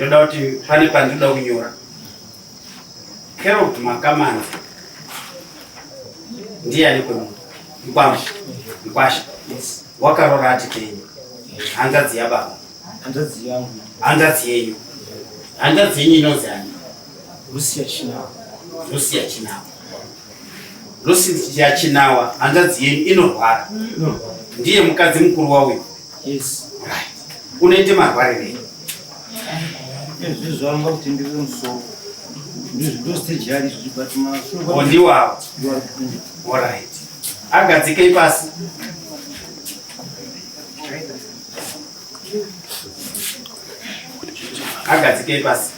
Ndoda kuti pane pandinoda kunyora. Kerobd Makamanzi ndiyani kwemunhu? Mkwasha. Mkwasha. Yes. Wakarora ati penyu. Hanzvadzi yababa. Hanzvadzi yangu. Hanzvadzi yenyu. Hanzvadzi yenyu inonzi ani? Lucia Chinawa. Lucia Chinawa. Lucia Chinawa hanzvadzi yenyu inorwara. Inorwara. Ndiye mukadzi mukuru wauyu. Yes. Right. Unoite marwarirei? Izvi zvanga kutenderera musoro. Ndizvo ndo stage yari izvi but masoro. Oh, ndiwawo. All right. Agadzikei pasi. Agadzikei pasi.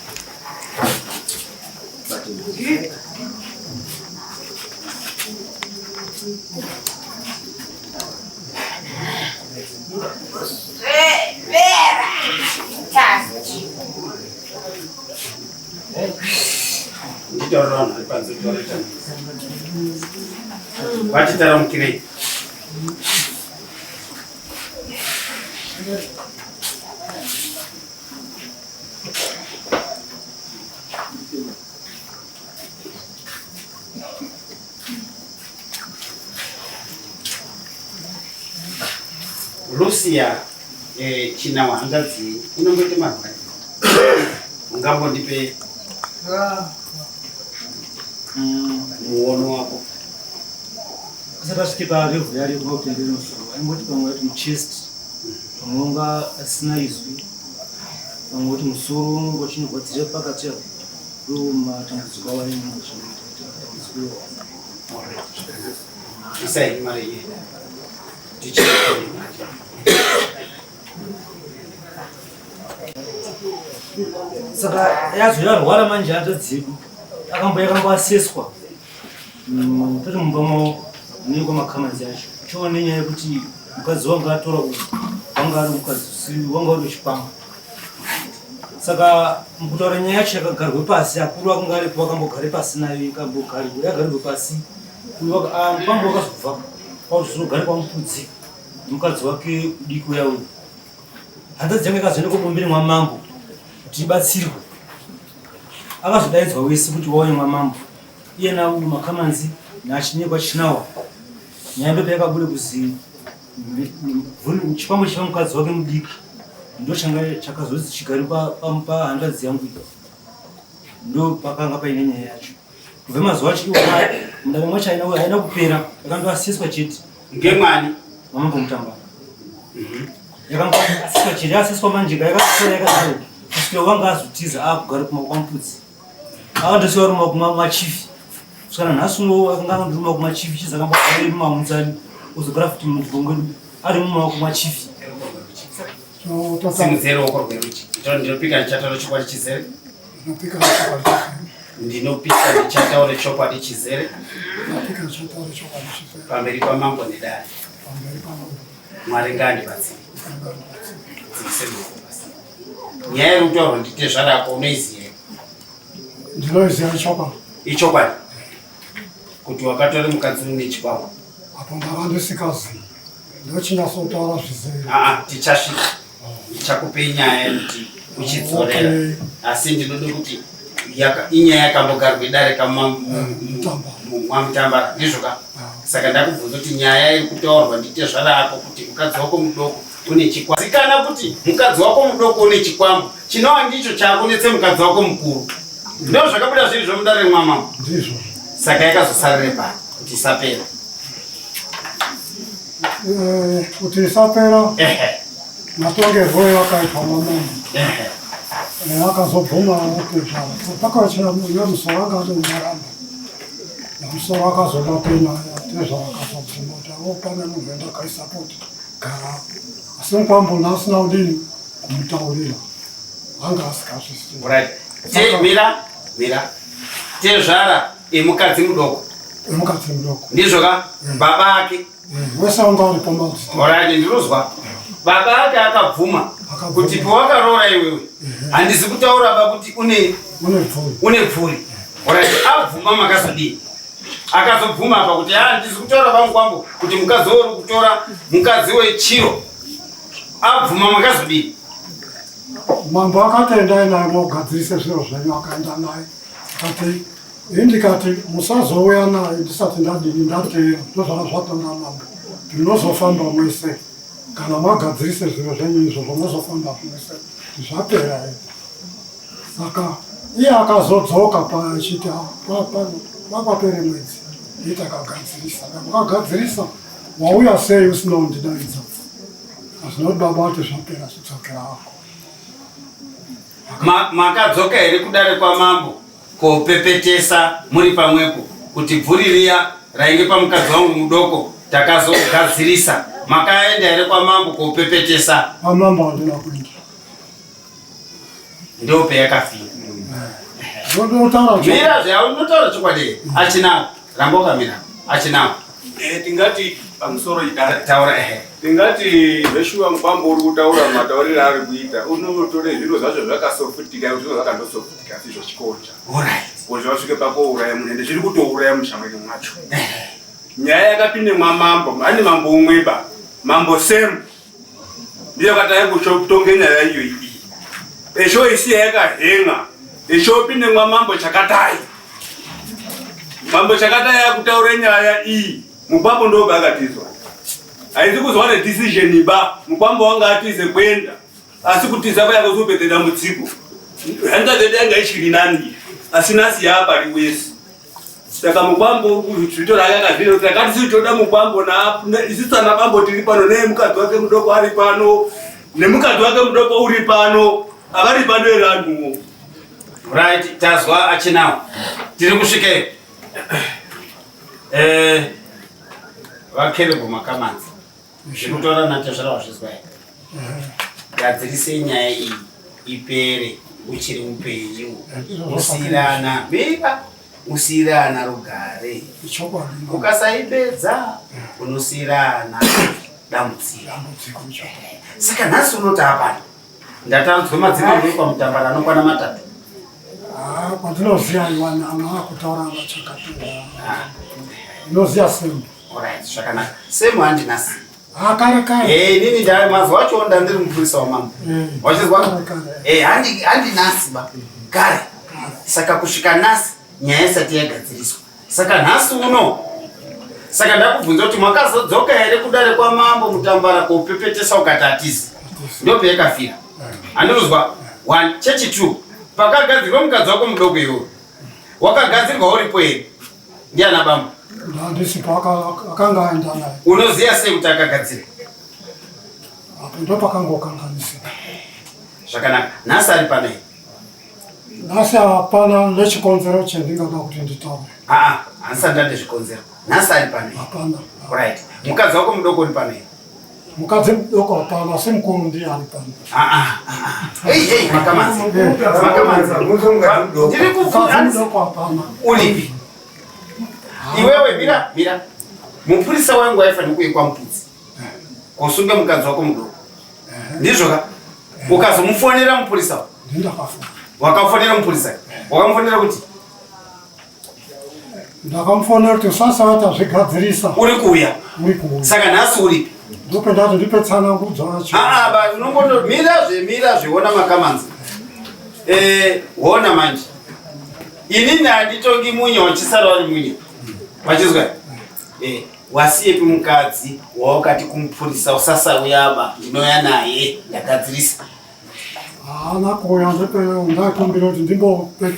Nditaurira vanhu vari panze kuti vanoita vatitaramukirei. Lucia eh, Chinawa hanzvadzi inomboita marwari ungambondipe muono wako Asati asvike palevel yari yekuva kutendera musoro aimboti pamwe ati muchest pamwe wanga asina izwi pamwe kuti musoro unonge uchinogwadzira pakati apo ndo matambudziko avo ainge achingoita matambudziko iwawo. Isai mari yenyu tichi Saka yazo yarwara manje hanzvadzi yedu akambo yakamboaseswa toti mumba mavo munenge kwamakamanzi acho uchiona nenyaya yekuti mukadzi wanga atora uyu wanga ari mukadzi usiri wanga uri wechikwambo saka mukutaura nyaya yacho yakagarwe pasi akuru akanga aripo akambogare pasi nayo ikambogarirwa yagarirwe pasi uyu mukwambo wakazobva kwakuzogare kwamupudzi nemukadzi wake mudiki uya uyu hanzvadzi yangu yakazoenda kubumbiri mwamambo kuti ibatsirwe akazodaidzwa wese kuti wauye mwamambo iye nauyu makamanzi nachinyekwa chinawa nyaya ndopayakabude kuzi chikwambo chiva mukadzi wake mudiki ndo changa chakazozi chigari pahanzvadzi yangu iyo ndo pakanga paine nyaya yacho kubva mazuva acho iwona mundani mwacho haina kupera yakandoasiswa chete ngemwani mamambo mutambara yakangoasiswa chete yaasiswa manje yakasara yakadaro kusvikira wanga azotiza akugara kwamupudzi akandosiwa ruma kumachifi kusvikana nhasi uno akanga andoruma kumachifi chizi akambogara mumamutsani ozogara futi munzvimbo mwedu ari mumaoko machifi Simudzai ruoko rwerudyi. Ndinopika ndichataura chokwadi chizere. Ndinopika ndichataura chokwadi chizere. Pamberi pamambo nedare. Mwari ngaandibatsire. Dzikise ruoko pasi. Nyaya iri kutaurwa nditezvara ako unoiziva here? Ndinoiziva ichokwadi. Ichokwadi. Kuti wakatora mukadzi une chikwambo. Apo ndava ndisikazivi. Ndochinyatsotaura zvizere. Aa tichasvika. Ndichakupei nyaya yekuti uchidzorera. Okay. Asi ndinoda kuti inyaya yakambogarwa idare kamwamutambara ndizvo ka? Saka ndakubvunza kuti nyaya iri kutaurwa nditezvara ako kuti mukadzi wako mudoko une chikwambo. Zikana kuti mukadzi wako mudoko une chikwambo chinova ndicho chakunetse mukadzi wako mukuru. Ndizvo zvakabuda zviri zvomudare mwamambo. Ndizvo. Saka yakazosarire pari kuti isapera. Eh, kuti isapera matongerwo yakaitwa mamambo. Eh, akazobvuma kuti pakachena nyamusoro anga atongaramba. Nyamusoro akazobata nyaya tezvara akazobvuma kuti avo pane munhu wendakaisapoti gara. Asi mukwambo asina kudini kumutaurira. Anga asikazvisi. Right. Te mira mira. Tezvara emukadzi mudoko. Emukadzi mudoko. Ndizvo ka? Baba ake. Wese wanga uri pamazi. Alright, ndinozwa. Baba ake akabvuma kuti pawakaroora iwewe handisi kutaura ba kuti une une pfuri. Une pfuri. Alright, abvuma makazodii? Akazobvuma apa kuti ah ndisi kutaura vangu kwangu kuti mukadzi uri kutora mukadzi wechiro. Abvuma makazodii? Mambo akati endai naye mogadzirise zviro zvenyu, akaenda naye akati ini ndikati musazouya naye ndisati ndadini ndateera, ndozvanga zvataura mambo, ndinozofamba mwese kana magadzirise zviro zvenyu izvozvo mozofamba mwese zvapera here. Saka iye akazodzoka pachiti pakwapere mwedzi iye takagadzirisa, takagadzirisa wauya sei usina kundidaidza? Hazvina kuti baba vati zvapera chidzokera hako. Makadzoka here kudare kwamambo kopepetesa muri pamwepo kuti bvuri riya rainge pamukadzi wangu mudoko takazogadzirisa? Makaenda here kwamambo kopepetesa? Kwamambo handina kuenda. Ndopeyakafira. Mira zve unotaura chokwadi achinawo. Ramba wakamira achinawo. Eh, tingati pamusoro idare. Taura ehe. Tingati zveshuwa mukwambo uri kutaura matauriro ari kuita unotore zviro zvacho zvakasofutika zviro zvakandosofutika asi zvechikonja. Alright. Kuti vasvike pakouraya munhu ende zviri kutouraya mushamwari mwacho. Nyaya yakapinde mwamambo, ane mambo umweba, mambo Sem ndiye akatanga kutonge nyaya iyo iyi. Esho isiya yakahenga, esho pinde mwamambo Chakatai. Mambo Chakatai akutaure nyaya iyi, mukwambo ndobva akatizwa. Haizi kuzwa nedecision ba, mukwambo wanga atize kuenda. Asi kutiza kwaya kuzopedza dambudziko. Hanga dzedu yanga ichiri nani, asi nasi yaapari wese. Saka mukwambo zvitora akazvino takati sisi toda mukwambo na isu sana bambo tiri pano ne mukadzi wake mudoko ari pano nemukadzi wake mudoko uri pano avari pano here anhuwo. Right, tazwa achinawo. Tiri kusvikeyo. Eh, vaKerebo Makamanzi. Zvekutaura natezvara wazvizwa here? Gadzirisei nyaya iyi ipere uchiri mupenyu. Usirana mira usirana rugare. Ukasaipedza unosirana dambudziko. Saka nhasi unoti hapana. Ndatarudzwa madzimambo ekwamutambara anokwana matatu. Ah, kwandinoziva iwana akutaura vachakapinda. Ndinoziva semu. Alright, zvakanaka. Semu handinasi. Ah, kare kare. Eh, inini ndari mazuva acho ndandiri mupurisa wamambo. Eh, Wachizwa? Kare kare. Eh, handi handinasi ba. Kare. Saka kusvika nhasi nyaya isati yagadziriswa. Saka nhasi uno saka ndakubvunza kuti makazodzoka here kudare kwamambo Mutambara kopepetesa ukati atizi. Ndopeyakafira. Handinozwa. One, chechi two. Pakagadzirwa mukadzi wako mudoko iwewe. Wakagadzirwa uripo here? Ndiana bambo. Ndandisipo akanga aenda naye. Unoziva sei kuti akagadzira? Apo ndopakangokanganisika. Zvakanaka. Nhasi ari pano here? Nhasi hapana nechikonzero chendingada kuti nditaure. Aa, handisati ndane zvikonzero. Nhasi ari pano here? Hapana. Right. Mukadzi wako mudoko uri pano here? Mukadzi mudoko hapana, asi mukuru ndiye ari pano. Aa, aa. Hey, hey, makamanzi. Makamanzi. Ndiri Mukadzi kubvunza. mudoko hapana. Uripi? Iwewe mira, mira. Mupurisa wangu aifanira kuuya kwamupudzi. Kosunga mukadzi wako mudoko. Ndizvo ka? Ukazomufonera mupurisa. Ndindakafona. Wakafonera mupurisa. Wakamufonera kuti Ndakamufonera kuti usasa tazvigadzirisa uri kuuya. uri kuuya. Saka nhasi uripi? Ndope ndati ndipe tsanangudzo yacho. Aa, ba unongondo mira zve mira zve wona makamanzi. Eh, wona manje. Inini handitongi munya wachisara wari munya. Wachizwa? Eh, wasiyepi mukadzi wawakati kumupurisa usasauya ba ndinouya naye ndagadzirisa. Haana kuuya ndope ndakumbira kuti ndimbope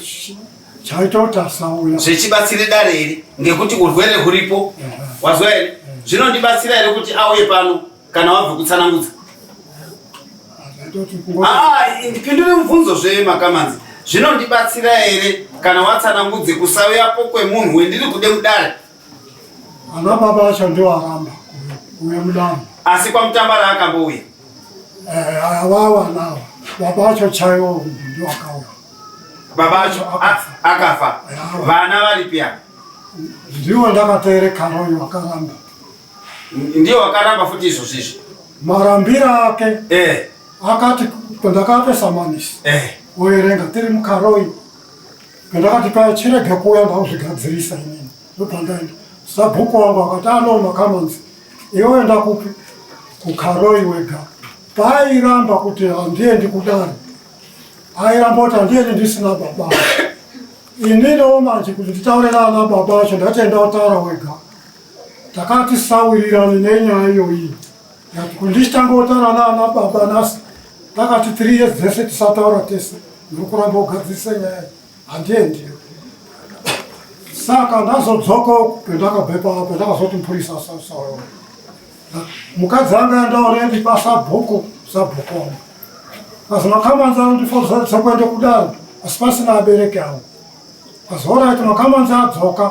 chaita kuti asauya. Zvechibatsire dare here ngekuti urwere huripo. Wazwa here? Zvinondibatsira here kuti auye pano kana wabve kutsanangudza? Zvaita kuti kungo Ah, ndipindure mubvunzo zve makamanzi. Zvinondibatsira here kana watsanangudze kusauyapo kwemunhu wendiri kude mudare? Ana baba acho ndiwo aramba kuuya mudare. Asi kwamutambara akambouya. Eh, avawa nawo. Baba acho chaiwo ndiwo akauya. Baba acho akafa. Vana varipi apa? Ndiwo ndakateere Karoyi wakaramba. Ndiwo wakaramba futi izvozvo izvi. Marambira ake Eh, akati ndakape samanisi. eh. Oerenga tiri muKaroi. Ndakati paya chirege kuuya ndakuzvigadzirisa inini. Ndopandaenda. Sabhuku wangu akati ano makamanzi. Iwe enda kupi? KuKaroi wega. Paairamba kuti handiendi kudare. Airamba kuti handiyeni ndisina baba. Ininiwo manje kuti nditaure naana baba vacho ndati enda utaura wega. Takati sawirirane nenyaya iyoyi. Ndati kuti ndichitanga kutaura naana baba nhasi takati 3 years dzese tisataura tese ndiri kuramba kugadzirisa nyaya iyi. Handiendiyo. Saka ndazodzoka pendakabva ipapo ndakazoti mupurisa asasaura. Mukadzi anga andaorendi pasabhuku sabhuku wangu. Kazi makamanzi anondiforzadza kuenda kudare asi pasina abereki angu. Kazi horaiti makamanzi adzoka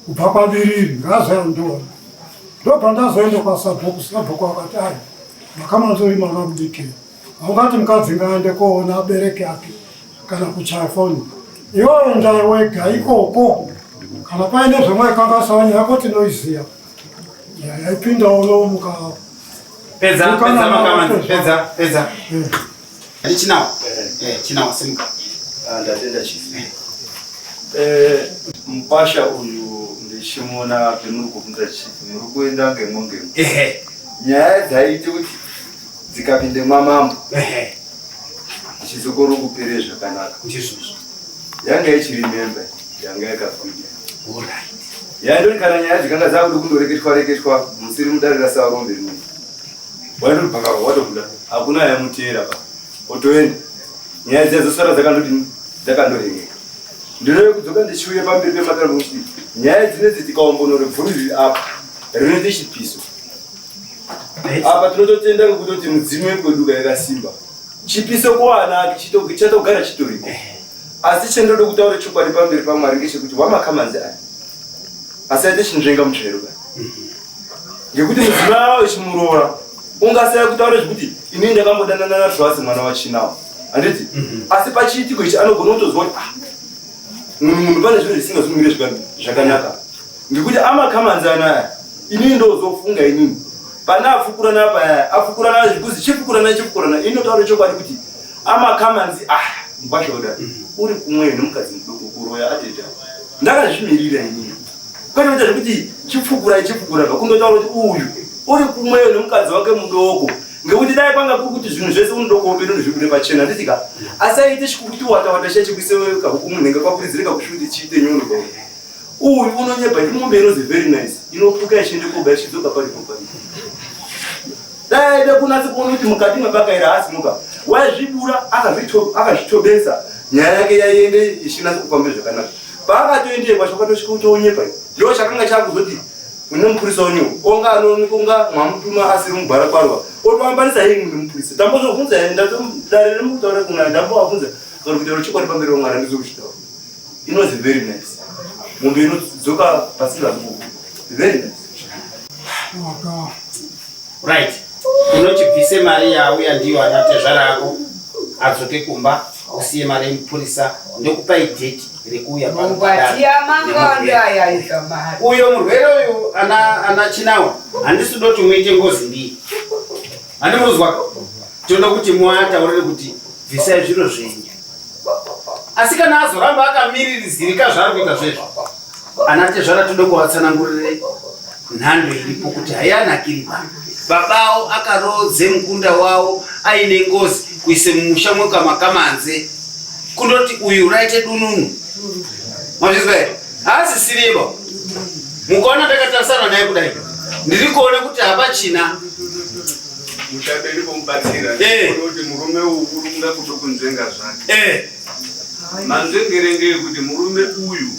kubva kwaviriri ngaazoyandiona. Ndobva ndazoenda kwasabhuku sabhuku akati ai makamanzi uri mwana mudiki. Haungati mukadzi ngaaende koona abereki ake kana kuchaya foni. Iwe endai wega ikoko kana paine zvamwaikangasawo nyaya yako tinoiziva. Yaipinda uno muka Pedza, pedza makamanzi, pedza, pedza. Ndi chinawo. Eh, chinawo simuka. Ah, ndatenda chief. Eh, mupasha uyu ndichimuona pemuri kubvunza chief, muri kuenda ngemwo ngemwo. Ehe. Nyaya dzaiite kuti dzikapinde mwamambo. Ehe. Dzichizokoro kupere zvakanaka. Ndizvozvo. Yanga ichiri memba, yanga yakagwinya. Alright. Yaindoti kana nyaya dzikanga dzakuda kundoreketwa reketwa musiri mudare raSaurombe rimwe. Waindoti bhaka watobuda. Hakuna yaimuteera pa. Otoenda. Nyaya dziya dzosara dzakandoti dzakandorengeka. Ndinouya kudzoka ndichiuya pamberi pematare kuti nyaya dzinedzi tikaombonore bvuri riri apa rinoita chipiso. Apa tinototenda ngekutoti mudzimu yekwedu yakasimba. Chipiso kuwana ake chatogara chitoriko. Asi chendinoda kutaura chokwadi pamberi paMwari ngechekuti wamakamanzi aya asaite chinzvenga mutsvero ba. Ngekuti mudzimai wawo echimuroora ungasaya kutaura zvekuti ini ndakambodanana naTrust mwana waChinawo. Handiti? Asi pachiitiko ichi anogona kutozwa kuti ah munhu munhu pane zvinhu zvisingazomire zvakanaka. Ngekuti amakamanzi anaya inini ndozofunga inini pane afukurana paya afukurana zvikuzi chifukurana chifukurana inotaura chokwadi kuti amakamanzi ah mkwashoda uri kumwe nemukadzi mudoko kuroya ateta ndakazvimirira inini kwete kuita zvekuti chipfukurai chipfukura zvakundotaura kuti uyu uri kumweyo nemukadzi wake mudoko ngekuti dai kwanga kuri kuti zvinhu zvese unodoko upenyu zvibude pachena nditika asi aite chikukuti watawata chechikuise kahuku munhenga kwakuridzire kakushuti chiite nyono uyu unonyepa imombe inozi very nice inopuka ichiende koba ichidzoka paripo paripo dai aida kunatsa kuona kuti mukati mwebakaira haasimuka waizvibura akazvitobesa nyaya yake yaiende ichinatsa kufamba zvakanaka paakatoendeye kwacho kwatosvika kutoonyepa ndo chakanga chakuzoti une mupurisa wenyu onga anooneka unga mwamutuma asiri mugwara kwarwa otoambanisa hei munhu mupurisa tambozobvunza dare remukutaura kuna ndambovabvunza kana kutaura chokwadi pamberi wamwari andizokuchitaura Inozi very nice. Mombe inodzoka pasina nguvu. Very nice. Right. Unochibvise mari yauya ndiyo ana tezvara ako adzoke kumba usiye mari yemupurisa ndokupai date rekuuya pano padare. Uyo murwere uyu ana ana Chinawa handisi kuda kuti muite ngozi ndiye. Handimuzwa toda kuti muataurire kuti bvisai zviro zvenyu. Asi kana azoramba akamiririzirika zvaari kuita zvezvo, ana tezvara tode kuvatsanangurire nhando iripo kuti haianakiriba. Babawo akaroodze mukunda wawo aine ngozi kuise mumusha mwekwaMakamanze kundoti uyu raite dununu. Mazvizwa here? Haasisiriba. Mukaona ndakatarisana naye kudai, ndiri kuona kuti hapachina. Muchaberi kumubatsira Eh. kuti murume uyu uri kuda kudo kunzvenga zvake. Eh. Manzvengere ngeyekuti murume uyu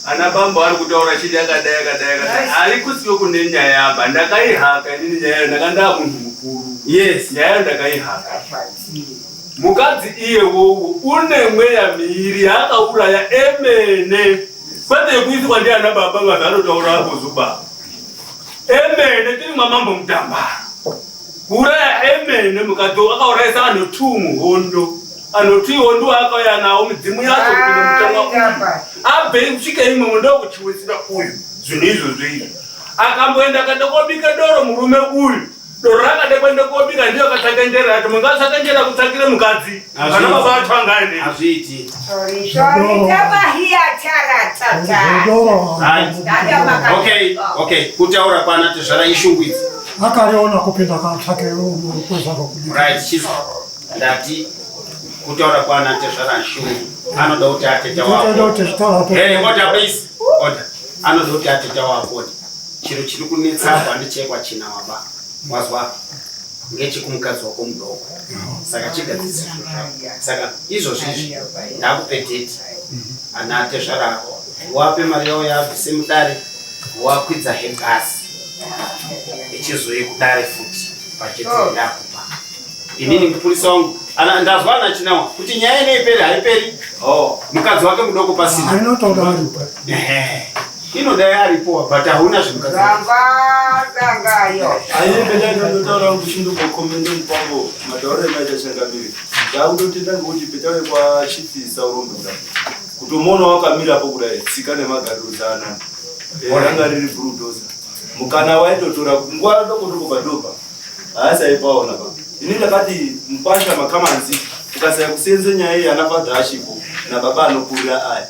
ana bambo ari kutaura chidi akadai akadai akadai ari kusiyo kune nyaya apa ndakaihaka inini nyaya ndanga ndaa munhu mukuru. Yes. Nyaya ndakaihaka. Mukadzi iye wowo une mweya miiri yaakauraya emene kwete yekuiswa ndiana baba vazanotaura apo zuba emene tiri mwamambo Mutambara kuuraya emene mukadzi akaurayisa anhu two muhondo anhu two hondo akauya nawo midzimu yacho kupinda mutamwa uyu abve kusvika imomo ndokuchiwisira uyu zvinhu izvozvo izvi akamboenda akaenda kobika doro murume uyu Doro rakade kuenda kobika ndiyo akatsvaka njera yacho. Munhu atsvaka njera kutsvakire mukadzi. Kana baba acho anga aine. Hazviiti. Okay, okay. Kutaura kwana tezvara ishungu idzi. Akariona kupinda katsvake rukweza rwokubika. Right, chief. Ndati Kutaura kwana tezvara Shungu anoda kuti atete wako. Hey, order please. Order. Anoda kuti atete wako. Chiro chiri kunetsa apa ndechekwa china waba. Wazwa ngechekumukadzi wako mudoko. Saka chigadzirisa zviro zvako. Saka izvozvi izvi ndakupe date. Ana atezvara ako. Wape mari yavo yaabvise mudare wakwidza hebhasi. Ichizouye kudare futi padate ndakupa. Inini mupurisa wangu ana ndazwa ana Chinawa kuti nyaya ine iperi haiperi. Oh. Mukadzi wake mudoko pasina. Ainotoda aripo. Ehe. Inodai aripo but hauna zvemukadzi. Ramba dangayo. Aye peta ndotaura kuchindokomende mupango matauriro emaita changamire. Ndakutotenda ngekuti peta kwa chief Saurombe kudai. Kutomuona wakamirapo kudai tsika nemagariro dzaanani. Ranga riri bulldozer. Mukana waitotora nguva doko doko padobva. Haasi aipaona pa. Ini ndakati mukwasha makamanzi ukasaya kusenze nyaya iyi ana father achipo nababa anokurira aya.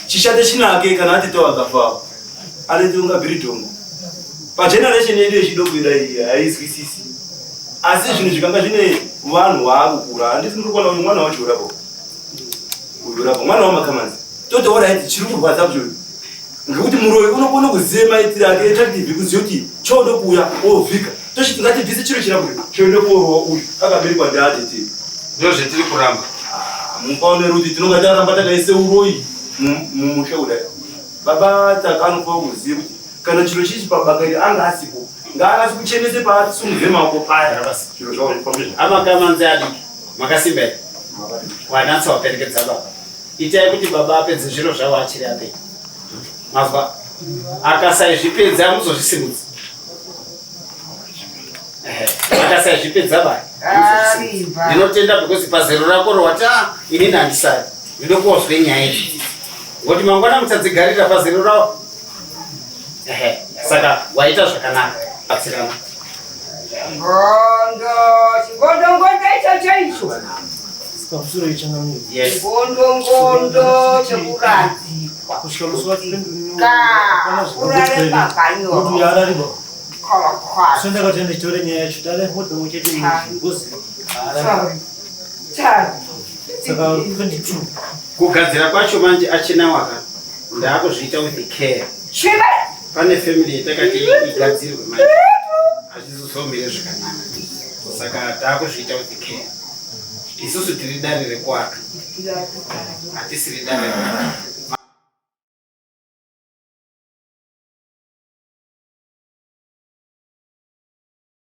Chishate chinake kana ati to akafawo. Anoita kunga bhiridhongo. Pageneration yedu yechidoko ida iyi haizwisisi. Asi zvinhu zvikanga zvine vanhu vaakukura handisi ndiri kuona uyu mwana wacho urapo. Uyu urapo mwana wamakamanzi. Totoona iti chiri kurwadza kucho ngekuti muroyi unokona kuziva maitiro ake attractive kuziva kuti chodo kuuya ovhika tochiti ngatibvise chiro chira kuti choende kuorowa uyu akaberekwa ndiatete Ndozvetiri kuramba. Mupaone ruti tinonga taramba takaise uroyi mumusha kudai. Baba takanofanira kuziva kuti kana chiro chichi pabaka iri anga asipo ngaanasi kuchenese paasungudze maoko paya zviro zvavo zvifambe. Amakamanzi adiki makasimba here? Wanatsa waperekedza baba. Itai kuti baba apedze zviro zvavo achiri apenyu. Mazwa akasaizvipedza muzozvisimudza. Akasaizvipedza ba. Ndinotenda because pazero rako rowati ah inini handisari. Ndinoda kuwazwe nyaya iyi. Ngoti mangwana muchadzigarira pazero rawo. Ehe, saka waita zvakanaka. Batsirana. Ngondo, chingondo ngondo icho chaicho. Pamusoro yechangamire. Yes. Ngondo ngondo chekuradzikwa. Kusvika musi wa Ka, urare pakanyoro. yararibwa. Kwakwa. So ndakati ndichitore nyaya yacho tare modongo chete ngozi. Sorry. Sorry. Saka 22. Kugadzira kwacho manje achina waka ndaakuzviita with care. Chive. Pane family yatakati igadzirwe manje hazvizozomire zvakanaka saka taakuzviita with care. Isusu tiri dare rekuaka, hatisiri dare rekuaka.